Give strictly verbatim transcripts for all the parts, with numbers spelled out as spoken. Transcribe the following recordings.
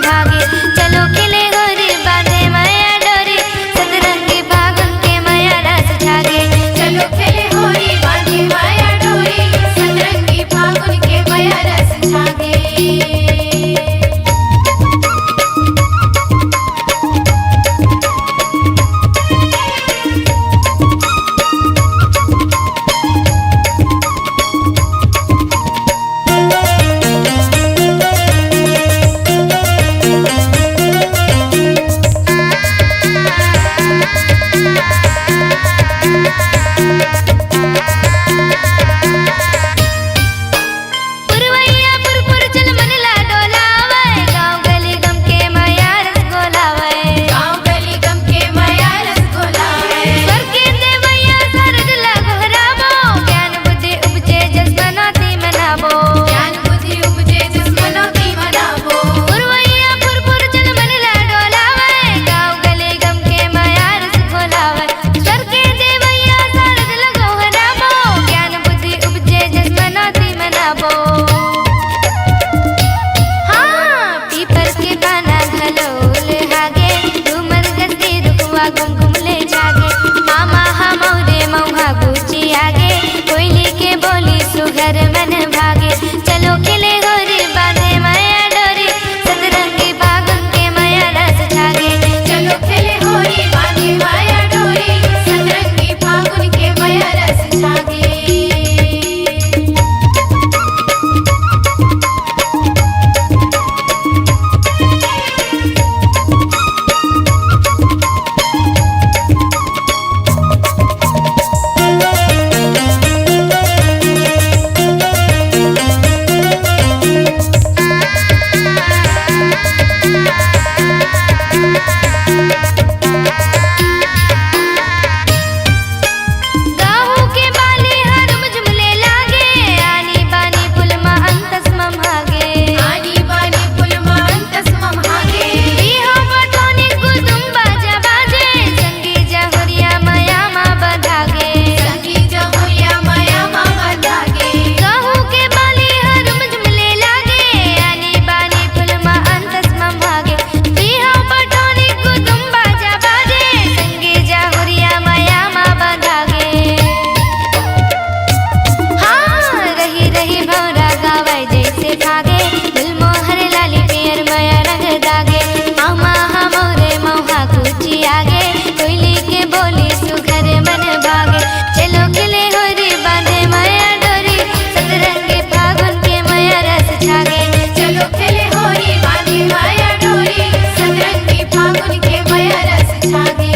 भागे। चलो खेले होरी, बांधे माया डोरी, सतरंगी फागुन के माया रस जागे। चलो खेले होरी, बांधे माया डोरी, सतरंगी फागुन के माया रस जागे। पुरवैया पुरपुर चल मन ला डोलावै, गाँव गली गम के माया रस घोलावै। गाँव गली गम के माया रस घोलावै। स्वर के देवैया शारद ला गोहराबो, ज्ञान बुद्धि उपजे जस मनौती मनाबो। ज्ञान बुद्धि उपजे जस मनौती मनाबो। पुरवैया पुरपुर चल मन ला डोलावै, गाँव गली गम के माया रस घोलावै। स्वर के देवैया शारद ला गोहराबो, ज्ञान बुद्धि उपजे जस मनौती मनाबो। हाँ, पीपर के पाना घलो ओलहागे, डूमर गस के रुखवा घुम घुम ले जागे। आमा हा मउरे मउहा कुचियागे, कोइली के बोली सुघर मन भागे। चलो खेले होरी, बांधे माया डोरी, सतरंगी फागुन के माया रस जागे। चलो खेले होरी, बांधे माया डोरी, सतरंगी फागुन के माया रस जागे। गहूं के बाली ह रुमझुम ले लागे, आनी बानी फूल म अंतस म भागे। आनी बानी फूल म अंतस म भागे। बिहू बटोनी गुदुम बाजा बाजे, संगी जहुरिया मया म बंधागे। संगी जहुरिया मया म बंधागे। गहूं के बाली ह रुमझुम ले लागे, आनी बानी फूल म अंतस म भागे। बिहू बटोनी गुदुम बाजा बाजे, संगी जहुरिया मया म बंधागे। हाँ, रही रही भौंरा गावै जइसे फागे, गुलमोहर लाली पियर मया रंग दागे। आमा हा मउरे मउहा कुचियागे, कोइली के बोली सुघर मन भागे। चलो खेले होरी, बांधे माया डोरी, सतरंगी फागुन के माया रस जागे। चलो खेले होरी, बांधे माया डोरी, सतरंगी फागुन के माया रस जागे।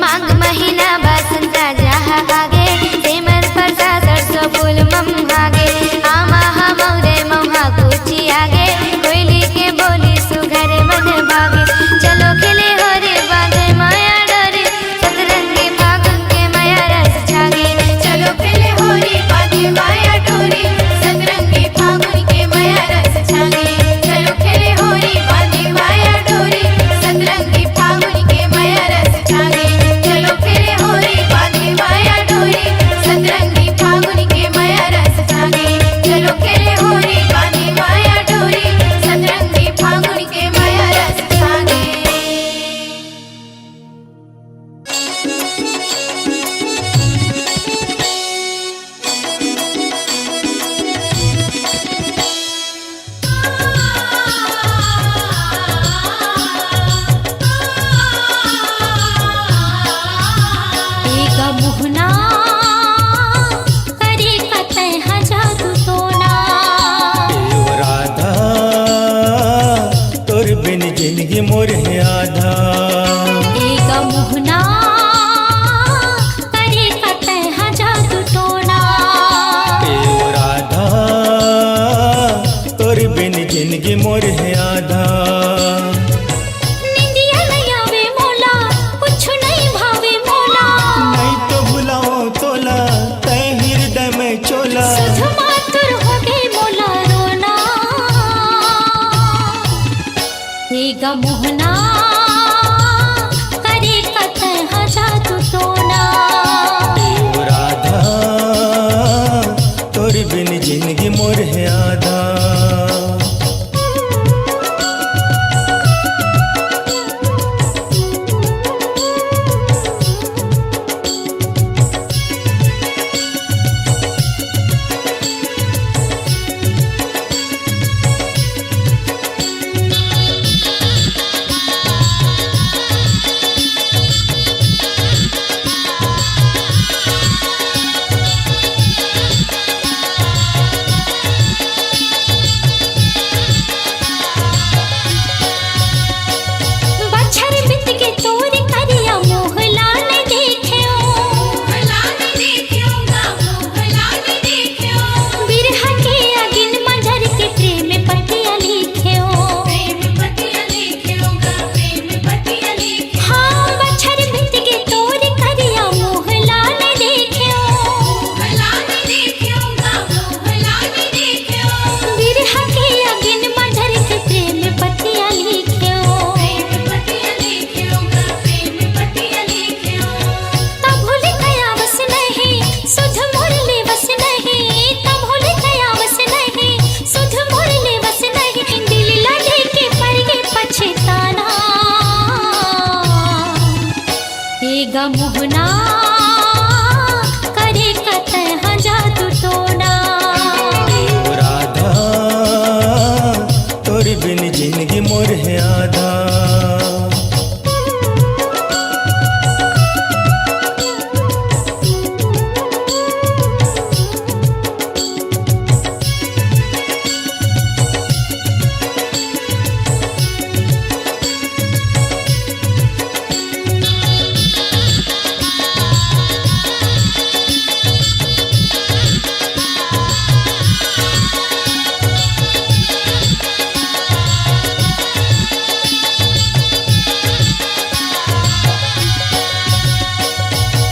माघ महीना बसंत जहाँ आगे, सेमर परसा सरसों फूल मम भागे। आमा हा मउरे मउहा कुचियागे, कोइली के बोली सुघर मन भागे। चलो खेले होरी, बांधे माया डोरी, सतरंगी फागुन के माया रस जागे। चलो खेले होरी, बांधे माया डोरी, सतरंगी फागुन के माया रस जागे। चलो खेले होरी, बांधे माया डोरी, सतरंगी फागुन के माया रस जागे। चलो खेले होरी, बांधे माया डोरी, सतरंगी फागुन के माया रस जागे। चलो खेले होरी, बांधे माया डोरी, सतरंगी फागुन के माया रस जागे। ए गा मोहना, करे का तैं हा जादू टोना। ए ओ राधा, तोर बिन जिनगी मोर हे आधा। ए गा मोहना, करे का तैं हा जादू टोना। ए ओ राधा, तोर बिन जिनगी मोर हे आधा। निंदिया नइ आवे मोला, कुछु नइ भावे मोला। नइ तो भुलावंव तोला, तैं हृदय में चोला। सुध मातुर होगे मोला रोना। ए गा मोहना, करे का तैं हा जादू टोना। ए ओ राधा, तोर बिन जिनगी मोर हे आधा। गा मोहना, करे कतय हा जादू टोना। राधा, तोर बिन जिंदगी मोर हे आधा।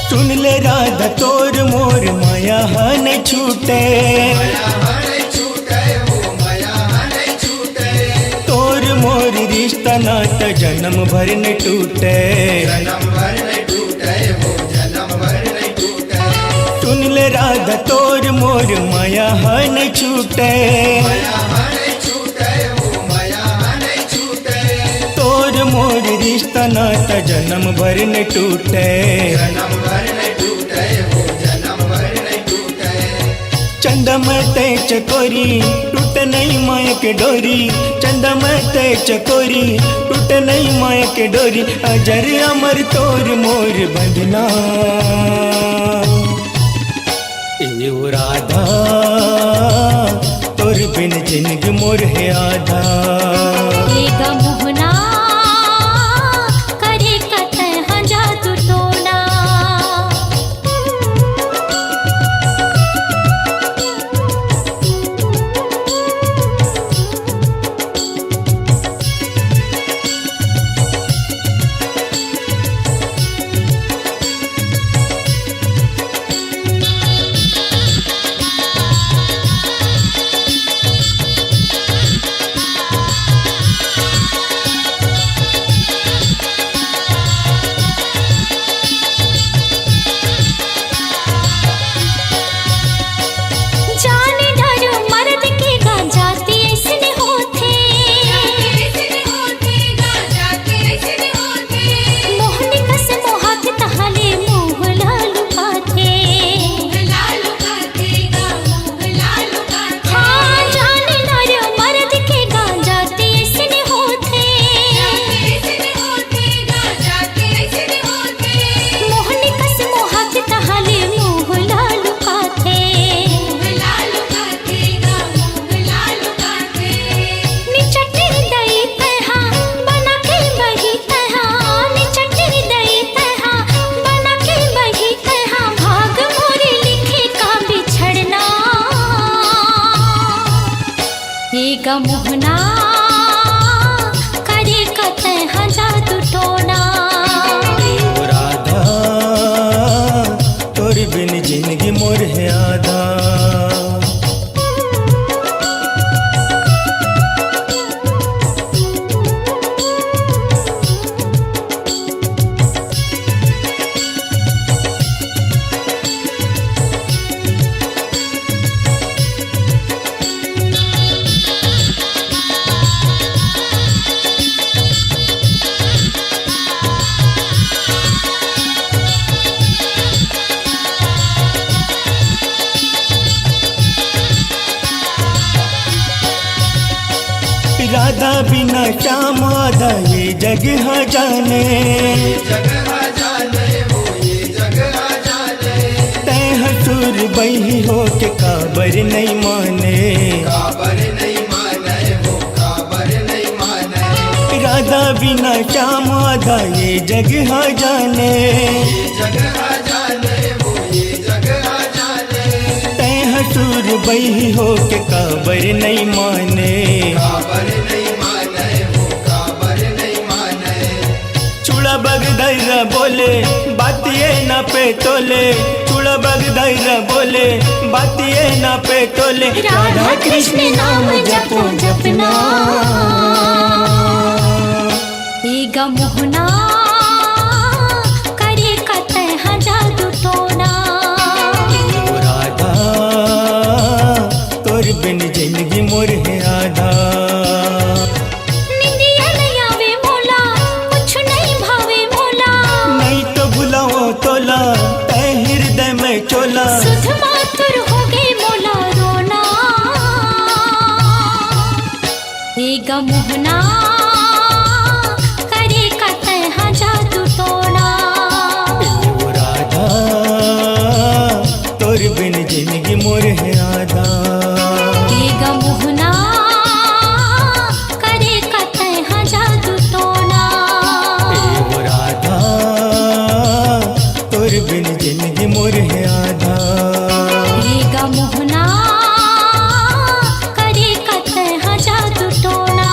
सुन ले राधा, तोर मोर माया ह नइ छूटे। तोर मोर रिश्ता नाता जन्म भर नइ टूटे। सुन ले राधा, तोर मोर माया ह नइ छूटे। तोर मोर रिश्ता नाता जन्म भर नइ टूटे। चंदा मैं तैं चकोरी, टूटे नइ माया के डोरी। चंदा मैं तैं चकोरी, टूटे नइ माया के डोरी। अजर अमर तोर मोर बंधना। ए ओ राधा, तोर बिन जिंदगी मोर हे आधा। ए गा मोहना, करे कतय हा जादू टोना। जाने डर मरद के गा जाति अइसने होथे। मोहनी कस मोहक तहाले मुँह ला लुकाथे। हाँ, जाने डर मरद के गा जाति अइसने होथे। मोहनी कस मोहक तहाले मुँह ला लुकाथे। निचट दई तैं हा, बना के बही तैं हा। निचट दई तैं हा, बना के बही तैं हा। भाग मोरे लिखे का बिछड़ना। ए गा मोहना, करे कतय हा जादू टोना। राधा, तोर बिन जिंदगी मोर हे आधा। राधा बिना श्याम आधा ये जग हा जाने। तैं हा सुरबही होके काबर नइ माने। राधा बिना श्याम आधा ये जग हा जाने। तैं हा सुरबही होके काबर नइ माने। चूड़ा बगदर बोले, बातिये ना पे तोले। चूड़ा बगदर बोले, बातिये ना पे तोले। राधा कृष्ण नाम जपो जपना। ए गा मोहना, करे कतय हा जादू टोना। राधा, तोर बिन जिंदगी मोर हे आधा। निंदिया नइ आवे मोला, कुछ नइ भावे मोला। नइ तो भुलाव मोहना करे का तैहा जादू टोना। ए वो राधा, तोर बिन जिंदगी मोर हे आधा। ए गा मोहना करे का तैहा जादू टोना। ए वो राधा, तोर बिन जिंदगी मोर हे आधा। ए गा मोहना करे का तैहा जादू टोना।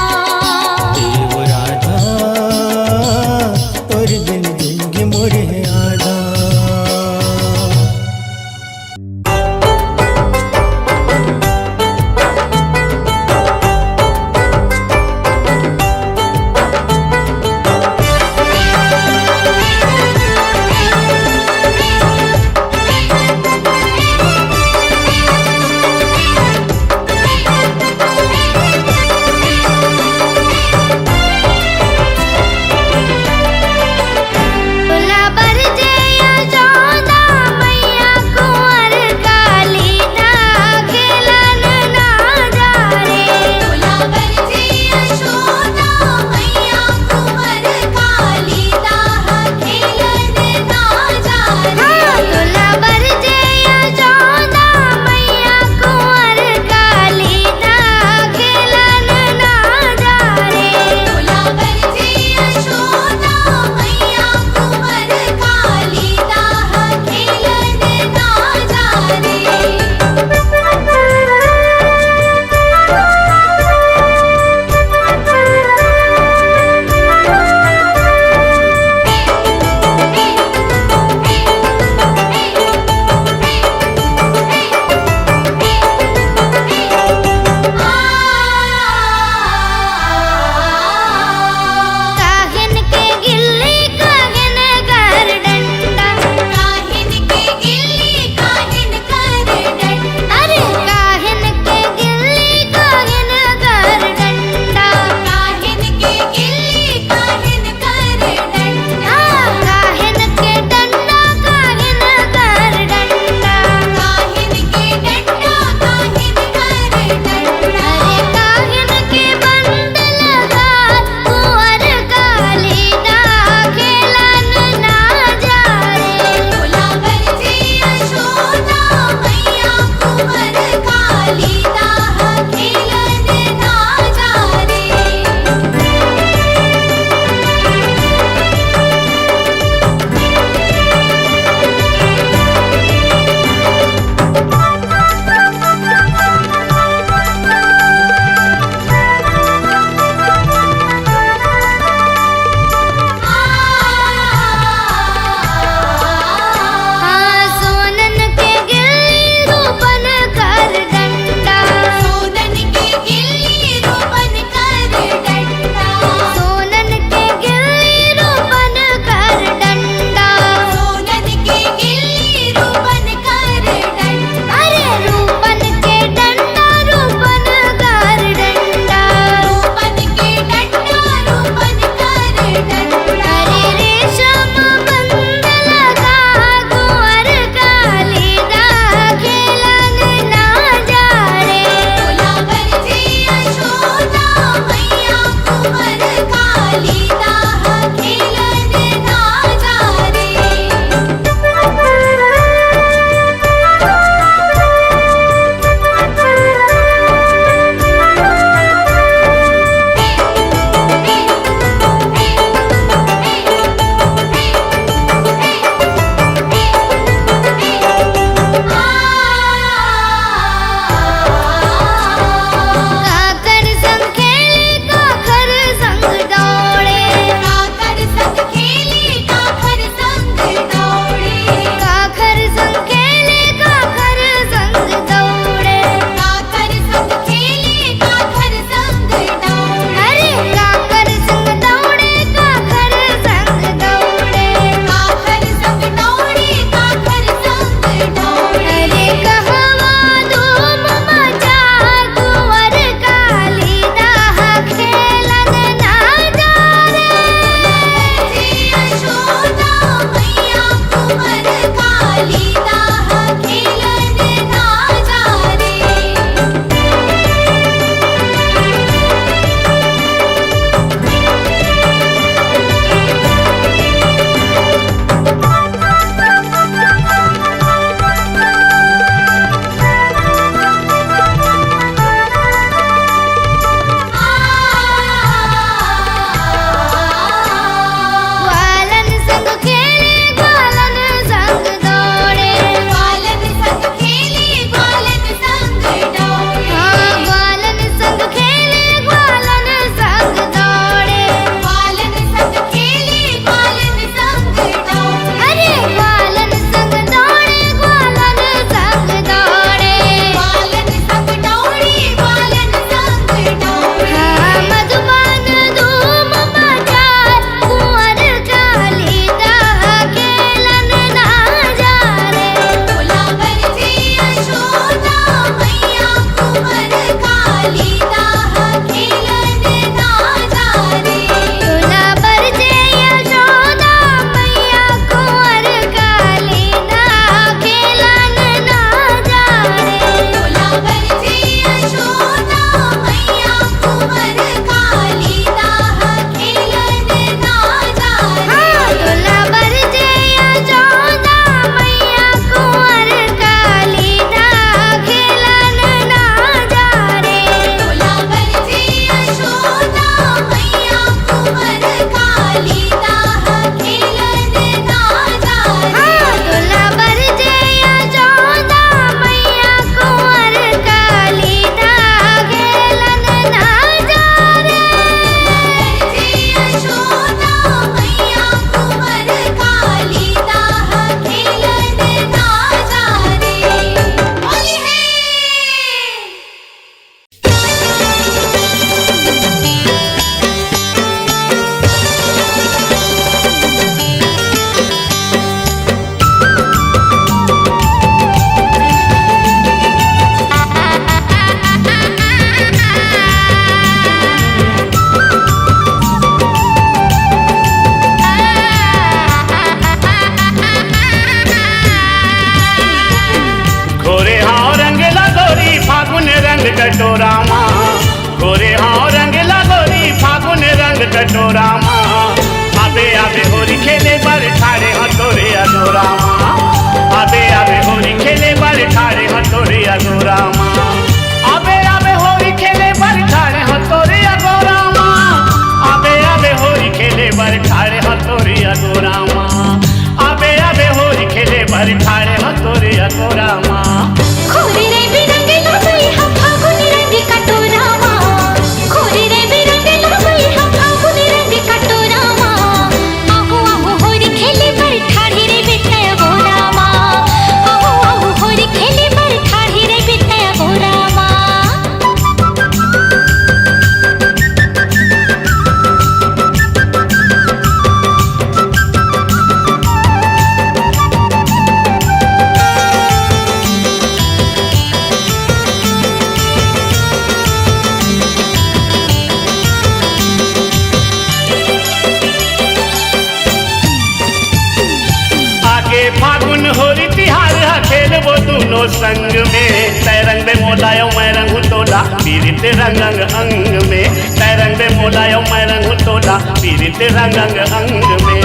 होरी तिहार ह खेलबो दूनो संग में, तै रंगबे मोला अउ मैं रंगहूँ तोला, पीरित रंग अंग अंग में। तै रंगबे मोला अउ मैं रंगहूँ तोला, पीरित रंग अंग अंग में।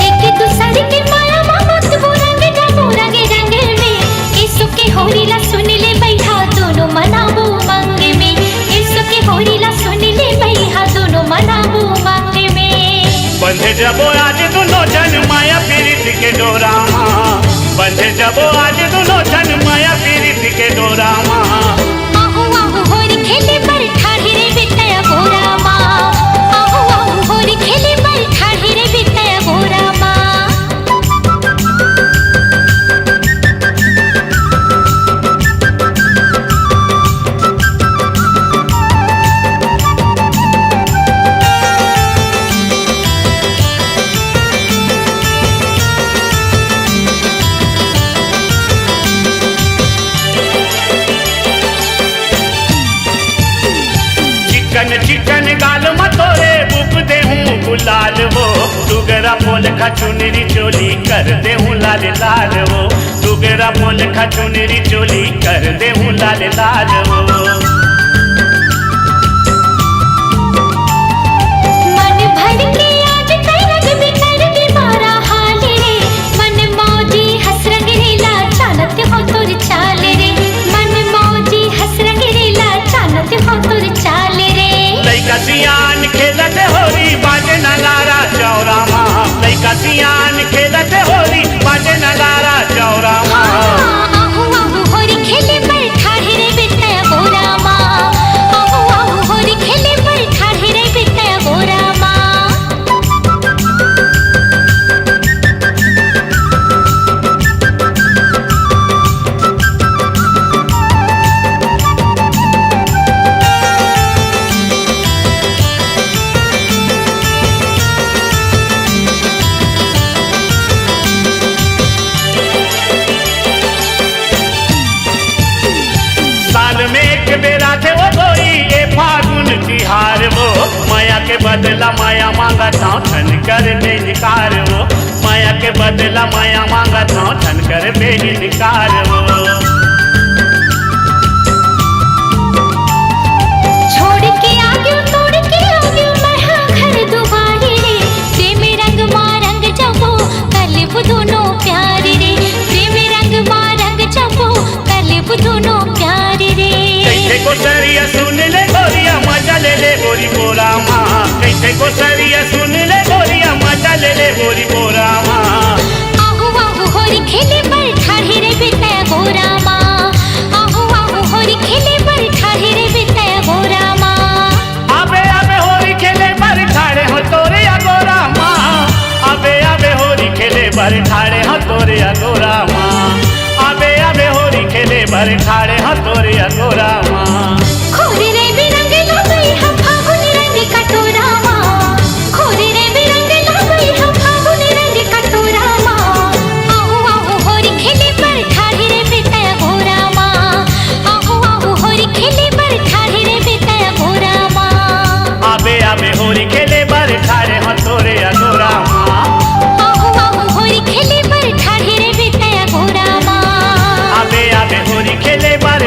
एक दूसर के माया म मत वो रंग जाबो रंग रंग में। एसो के होरी ला सुन ले भैया, दूनो मनाबो उमंग में। एसो के होरी ला सुन ले भैया, दूनो मनाबो उमंग में। बंधे जबो आज दूनो झन माया पीरित के डोरा मा, बंधे जबो आज दूनो झन माया पीरित के डोरा मा। आहू आहू होरी खेले बर ठाढ़े रे बितय गोरा मा। आहू आहू होरी खेले बर ठाढ़े रे बितय गोरा मा। चिकन चिकन गाल म तोरे बुक देहूँ गुलाल वो, दुगरा पोलखा चुनरी चोली कर देहूँ लाल लाल वो, दुगरा पोलखा चुनरी चोली कर देहूँ लाल लाल वो। मन भर के आज तै रंगबे करबे मारा हाल रे, मन मौजी हँस रंग रेला जानत हो तोर चाल रे, मन मौजी हँस रंग रेला जानत हो तोर चाल रे। लइका सियान खेलत होरी बाजे नगारा चौरा मा, लइका सियान खेलत होरी बाजे नगारा चौरा मा। आहू आहू होरी खेले बर ठाढ़े रे बितय गोरा मा। आहू आहू होरी खेले बर ठाढ़े रे बितय गोरा मा। साल में एक बेर आथे वो गोरी, ए फागुन तिहार वो। मया के बदला मया मांगत हँव, झन करबे इनकार वो। मया के बदला मया मांगत हँव, झन करबे इनकार वो। छोड़ के आगेंव, तोड़ के आगेंव, मैं हा घर दुआरे रे। प्रेम रंग मा रंग जाबो, कर लेबो दूनो प्यार रे। प्रेम रंग मा रंग जाबो, कर लेबो दूनो प्यार रे। कइसे गोसरिया सुन ले गोरिया, मजा ले ले गोरी बोरा मा। कइसे गोसरिया सुन ले गोरिया, मजा ले ले गोरी बोरा मा। आहू आहू होरी खेले बर ठाढ़े रे बितय गोरा मा। आहू आहू होरी खेले बर ठाढ़े रे बितय गोरा मा। आबे आबे होरी खेले बर ठाढ़े हँव तोरे अगोरा मा। आबे आबे होरी खेले बर ठाढ़े हँव तोरे अगोरा मा। आबे आबे होरी खेले बर ठाढ़े हँव तोरे अगोरा मा। खोरे रे बिरंग लबई हा फागुन रंग कटोरा मा। खोरे रे बिरंग लबई हा फागुन रंग कटोरा मा। आहू आहू होरी खेले बर ठाढ़े रे बितय गोरा मा। आहू आहू होरी खेले बर ठाढ़े रे बितय गोरा मा। आबे आबे होरी खेले बर ठाढ़े हँव तोरे अगोरा मा। आहू आहू होरी खेले बर ठाढ़े रे बितय गोरा मा। आबे आबे होरी खेले बर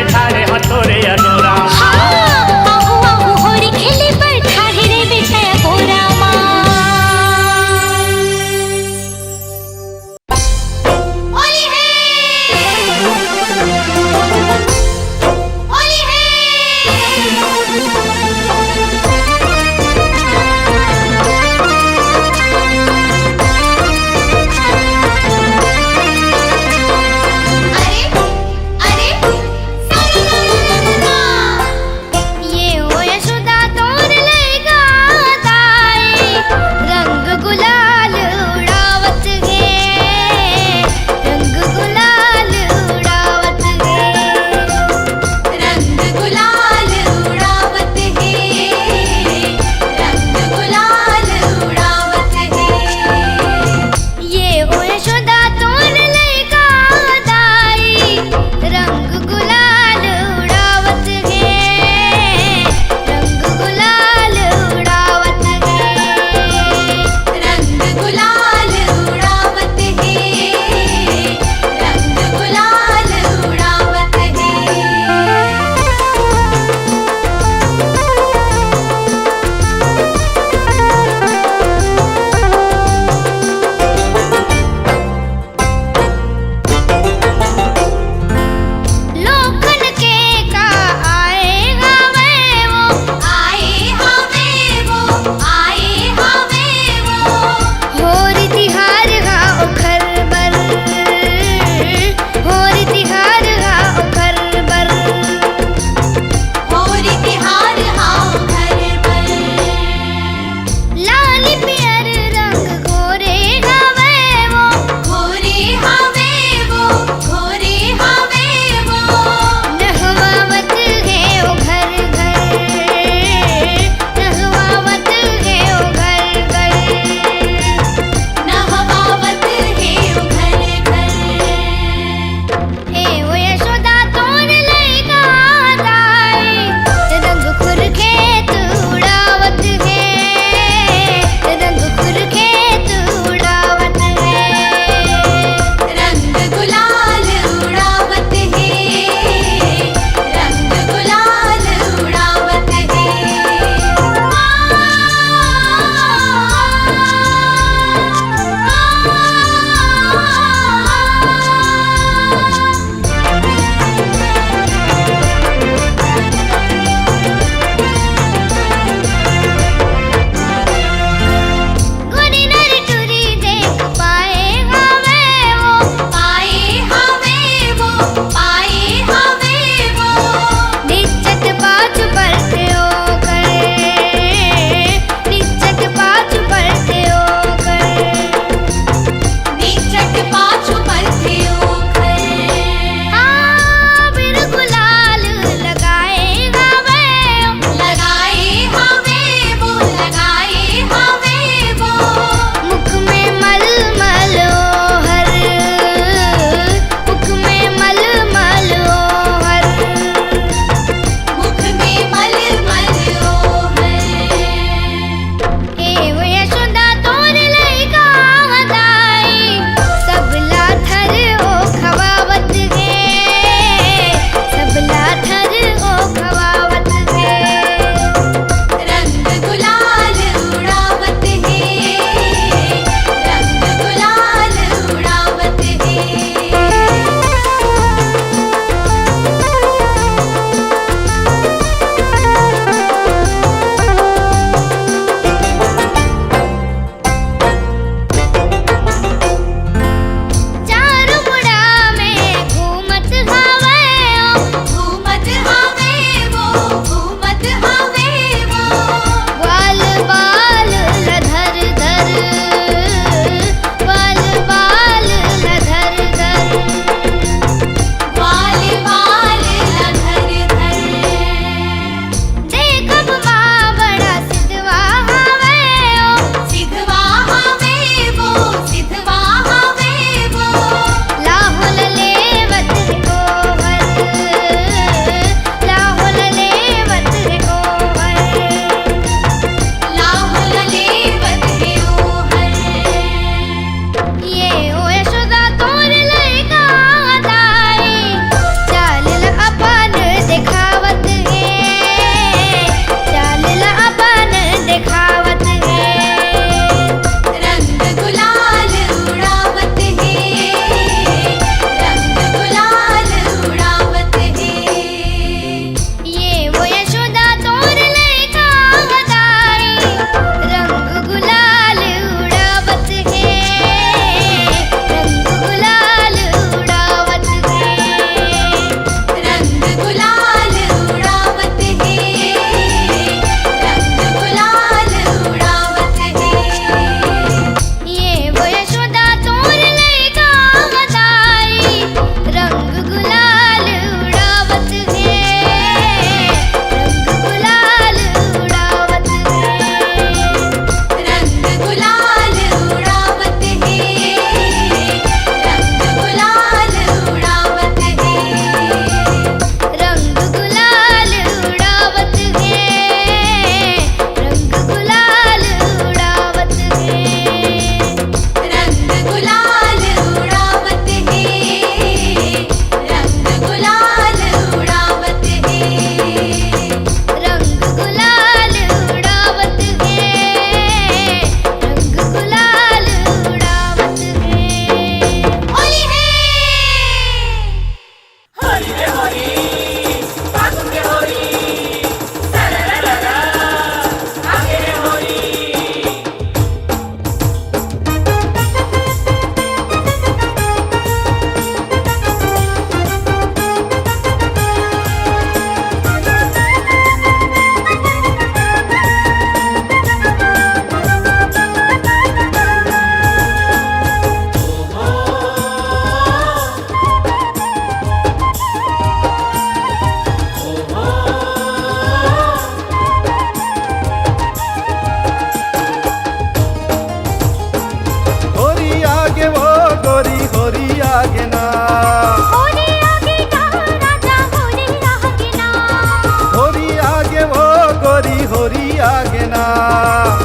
आगे ना।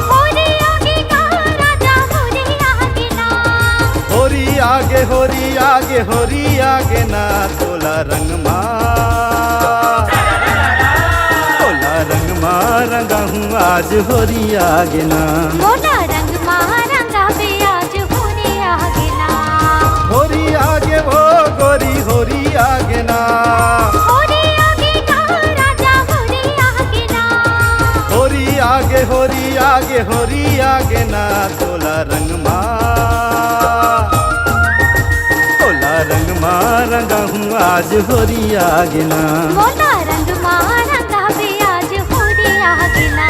होरी आगे ना, राजा होरी आगे ना। होरी आगे, होरी आगे, होरी आगे ना, तोला रंग मा, तोला रंग मा रंगाहूँ आज होरी आगे ना। मोला रंग मा रंगाबे आज होरी आगे ना। होरी आगे वो गोरी, होरी आगे ना। होरी आगे ना, राजा होरी आगे ना। होरी आगे, होरी आगे, होरी आगे ना, तोला रंग मा, तोला रंग मा रंगाहूँ आज होरी आगे ना। मोला रंग मा रंगाबे आज होरी आगे ना।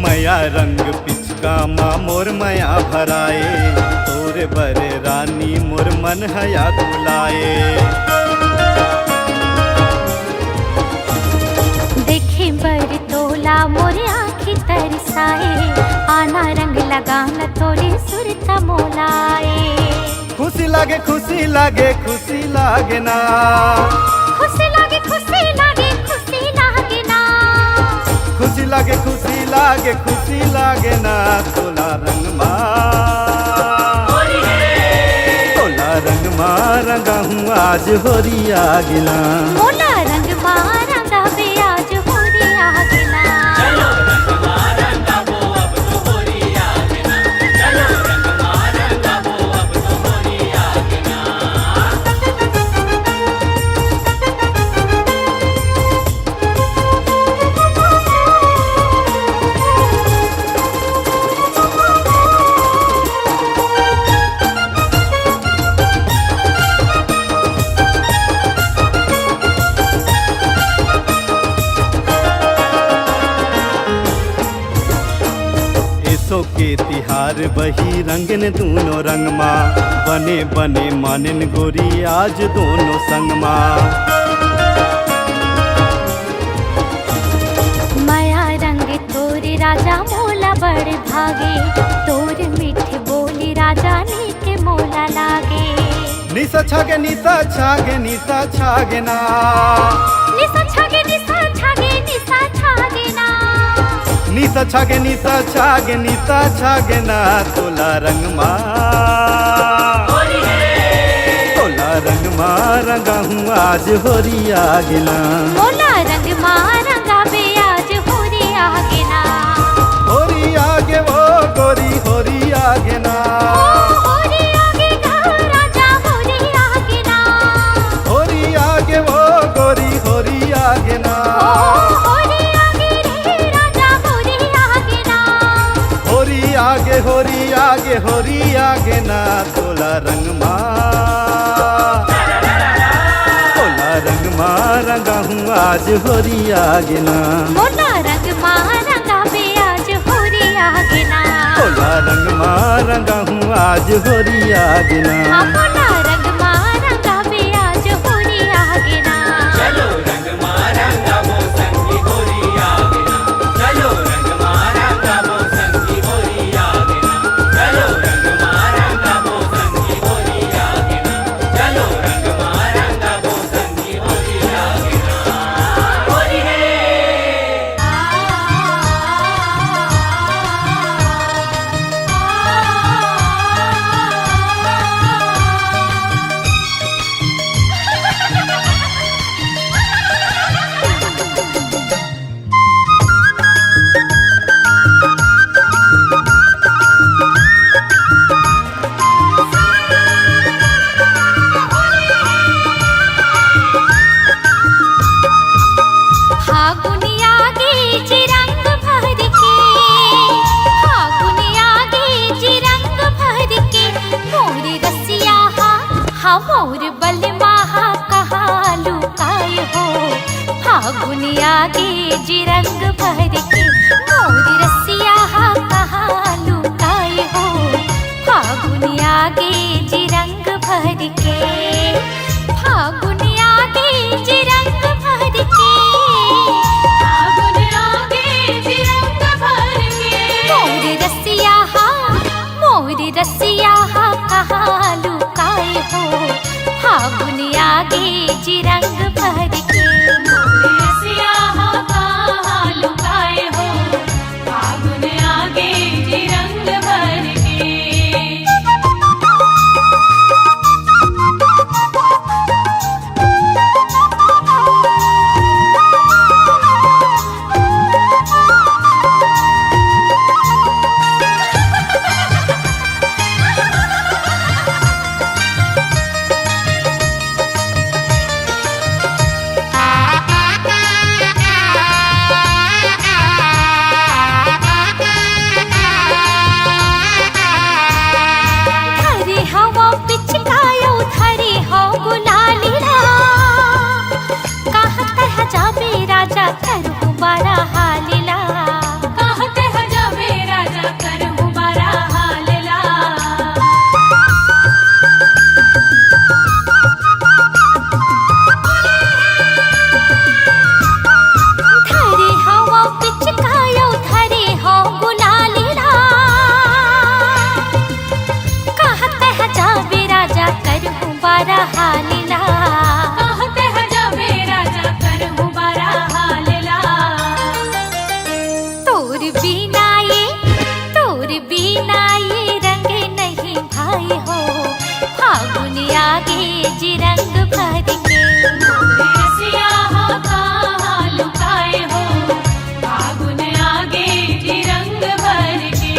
मया रंग पिचका मा मोर मया भराए, तोर बरे रानी मोर मन हया गुलाए। देखे बर तोला मोर आँखी तरसाए, आना रंग लगाना तोरे सुरता मोलाए। खुशी लागे, खुशी लागे, खुशी लागे ना। खुशी लागे, खुशी लागे, खुशी लागे ना। खुशी लागे, खुशी लागे, खुशी लागे ना, तोला रंग मा, तोला रंग मा रंगाहूँ आज होरी आगे ना। मोला रंग मा रंगाबे आज होरी आगे ना। एसो के तिहार बहिरंगन दूनो रंग मा, बने बने मानेन गोरी आज दोनों संग मा। मया रंग तोर राजा मोला बड़ भागे, तोर मीठ बोली राजा नीक मोला लागे। निसा छागे, निसा छागे, निसा छागे ना। निसा छागे, निसा छागे, निसा छागे ना। निसा छागे, निसा छागे, निसा छागे ना, तोला रंग मा, तोला रंग मा रंगाहूँ आज होरी आगे ना। मोला रंग मा रंगाबे आज होरी आगे ना। होरी आगे वो गोरी, होरी आगे ना। ओ होरी आगे गा राजा होरी आगे ना। होरी आगे वो गोरी, होरी आगे ना। ओ होरी आगे रे राजा होरी आगे ना। होरी आगे, होरी आगे, होरी आगे ना, तोला रंग मा, तोला रंग मा रंगाहूँ आज होरी आगे ना। मोला रंग मा रंगाबे आज होरी आगे ना। तोला रंग मा रंगाहूँ आज होरी आगे ना। हाँ, मोला रंग मा रंगाबे आज होरी आगे ना। चलो रंग मा रंगाबो संगी होरी आगे ना। चलो रंग मा रंगाबो संगी होरी आगे ना। चलो रंग मा रंगाबो संगी होरी आगे ना। चलो रंग मा रंगाबो संगी होरी आगे ना। होरी है। फागुन आगे जी रंग भर के, फागुन आगे जी रंग भर के, मोर रसिया हा, हा मोर बलमा हा कहाँ लुकाए हो। फागुन आगे जी रंग भर के, मोर रसिया हा कहाँ लुकाए हो। फागुन आगे जी रंग भर के, फागुन आगे जी रंग भर के, फागुन आगे जी रंग भर के। मोर रसिया हा, मोर रसिया हा कहाँ लुकाए हो। फागुन आगे जी रंग भर के, मोर रसिया हा कहाँ लुकाए हो। फागुन आगे जी रंग भर के। धरे हवा पिचकायो, धरे हव गुलाली ला। कहाँ तैं जाबे राजा करहूँ बारा हाली ला। कहाँ तैं जाबे राजा करहूँ बारा हाली ला। धरे हवा पिचकायो, धरे हव गुलाली ला। कहाँ तैं जाबे राजा करहूँ बारा हाली ला। कहाँ तैं जाबे राजा करहूँ बारा हाली ला। तोर बिना ये, तोर बिना ये रंग नहीं भाई हो। फागुन आगे जी रंग भर के, रसिया हा कहाँ लुकाए हो। फागुन आगे जी रंग भर के।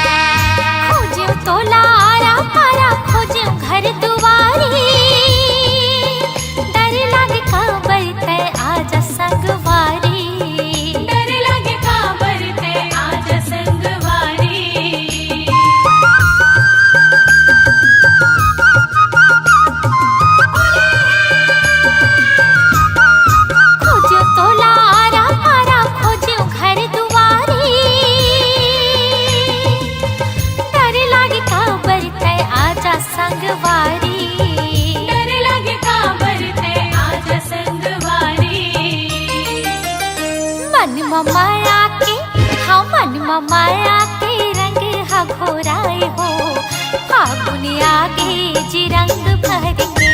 खोजेंव तोला आरा पारा, खोजेंव घर दुवारी। डर लागे काबर तैं आजा संगवारी। डर लागे काबर तैं आजा संगवारी। खोजेंव तोला आरा पारा, खोजेंव घर दुवारी। डर लागे काबर तैं आजा संगवारी। डर लागे काबर तैं आजा संगवारी। मन म माया के, हाँ, मन म माया के रंग हा घोराए हो। फागुन आगे जी रंग भर के,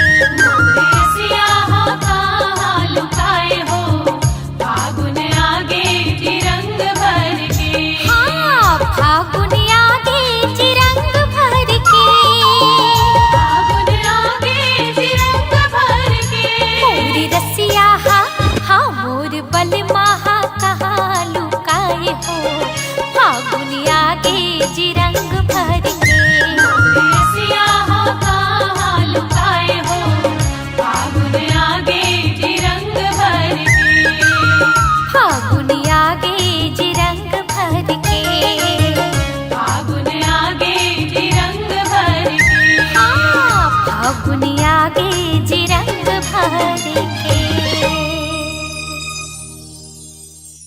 रसिया हा कहाँ लुकाए हो। फागुन आगे जी रंग भर के। हाँ, फागुन आगे जी रंग भर के। फागुन आगे जी रंग भर के। मोर रसिया हा, हाँ, मोर बलमा हा कहाँ लुकाए हो। फागुन आगे जी रंग भर के। रसिया हा कहाँ लुकाए हो। फागुन आगे जी रंग भर के। फागुन आगे जी रंग भर के। फागुन आगे जी रंग भर के। हाँ, फागुन